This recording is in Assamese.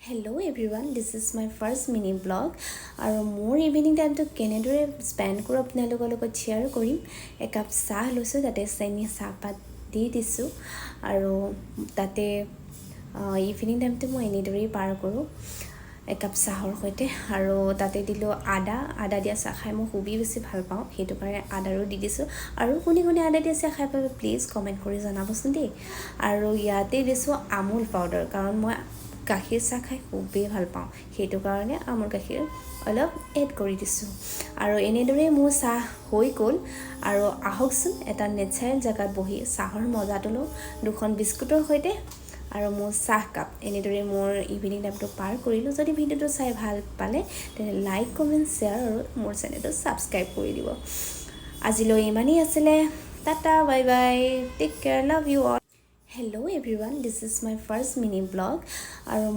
Hello everyone, this is my first mini vlog আৰু মোৰ ইভিনিং টাইমটো কেনেদৰে স্পেণ্ড কৰোঁ, আপোনালোকৰ লগত শ্বেয়াৰ কৰিম। একাপ চাহ লৈছোঁ, তাতে চেনি চাহপাত দি দিছোঁ আৰু তাতে ইভিনিং টাইমটো মই এনেদৰেই পাৰ কৰোঁ একাপ চাহৰ সৈতে। আৰু তাতে দিলোঁ আদা। আদা দিয়া চাহ খাই মই খুবেই বেছি ভাল পাওঁ, সেইটো কাৰণে আদাৰো দি দিছোঁ। আৰু কোনে কোনে আদা দিয়া চাহ খাই পাব, প্লিজ কমেণ্ট কৰি জনাবচোন দেই। আৰু ইয়াতে দিছোঁ আমুল পাউডাৰ, কাৰণ মই গাখীৰ চাহ খাই খুবেই ভাল পাওঁ, সেইটো কাৰণে আমুল গাখীৰ অলপ এড কৰি দিছোঁ। আৰু এনেদৰেই মোৰ চাহ হৈ গ'ল। আৰু আহকচোন, এটা নেচাৰেল জেগাত বহি চাহৰ মজাটো লওঁ দুখন বিস্কুটৰ সৈতে আৰু মোৰ চাহকাপ। এনেদৰে মোৰ ইভিনিং টাইমটো পাৰ কৰিলোঁ। যদি ভিডিঅ'টো চাই ভাল পালে, তেনে লাইক, কমেণ্ট, শ্বেয়াৰ আৰু মোৰ চেনেলটো ছাবস্ক্ৰাইব কৰি দিব। আজিলৈ ইমানেই আছিলে। Tata, bye bye, take care, love you all. Hello everyone, this is my first mini vlog আৰু